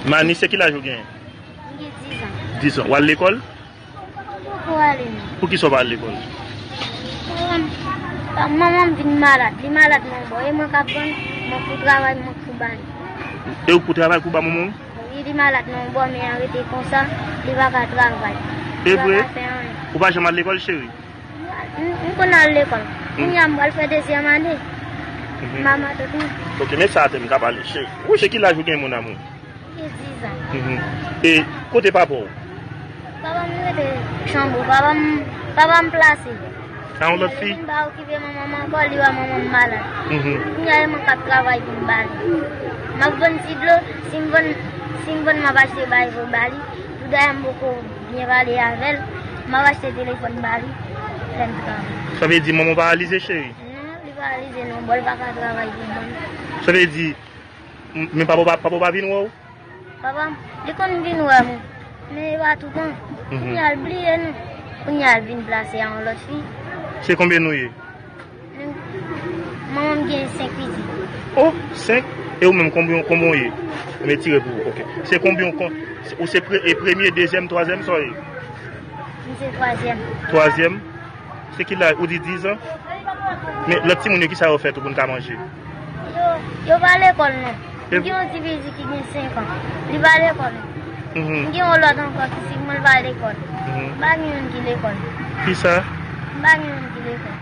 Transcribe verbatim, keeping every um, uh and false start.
Mani, se ki laj ou genyen? M gen diz an. Diz an. W al lekòl? Poko ale, non. Poukisa w pa al lekòl? Manman m, manman m vin malad. Li malad nan yon bò. E mwen k ap vann, mwen k pou travay, mwen k pou ba li. E ou k pou travay pou ba manman w? Wi, li malad nan yon bò, men an rete konsa, li pa ka travay. Li pa ka fè anyen. Ou pa janm al lekòl, cheri? M, m konn al lekòl. Kounye a m pral fè dezyèm ane. Mhm. M a matant mwen. Ok, men sa atè m ka pale, cheri. Ou se ki laj ou gen, mon amour? M gen diz an. Mhm. E kote papa w? Papa m rete Chanbo. Papa m, papa m plase. Sa yon lòt fi? Li pa okipe manman m ankò, li wè manman m malad. Mhm. Kounye a e mwen k ap travay pou m ba li. M ap vann ti dlo, si m vann, si m vann m ap achte bay pou ba li. Pou dayè m poko byen pale avè l, m ap achte telefòn ba li, fè m travay. Sa vle di manman w paralize, cheri? Non, li paralize nan bò, li pa ka travay pou mwen. Sa vle di, m, men papa w pa, papa w pa vin wè w? Papa m, li konn vin wè mwen, men e pa toutan. Mhm. Kounye a l bliye nou. Kounye a l vin plase a yon lòt fi. Se konbyen nou ye? Manman m gen senk pitit. Oh, senk? E ou menm, konbyen, konbyen w ye? M retire pou ou, ok. Se konbyen w kon-, ou se pre-, e premye, dezyèm, twazyèm, sa w ye? M se twazyèm. Twazyèm? Se ki laj? Ou di diz an? Men lòt timoun yo, kisa yo fè tou pou n ka manje? Yo, yo pa lekòl, non. M gen yon ti pitit ki gen senk an. Li pa lekòl, non. Mhm. M gen yon lòt ankò ki si mwen, li pa lekòl. Mhm. M pa gen youn ki lekòl. Kisa? M pa gen youn ki lekòl.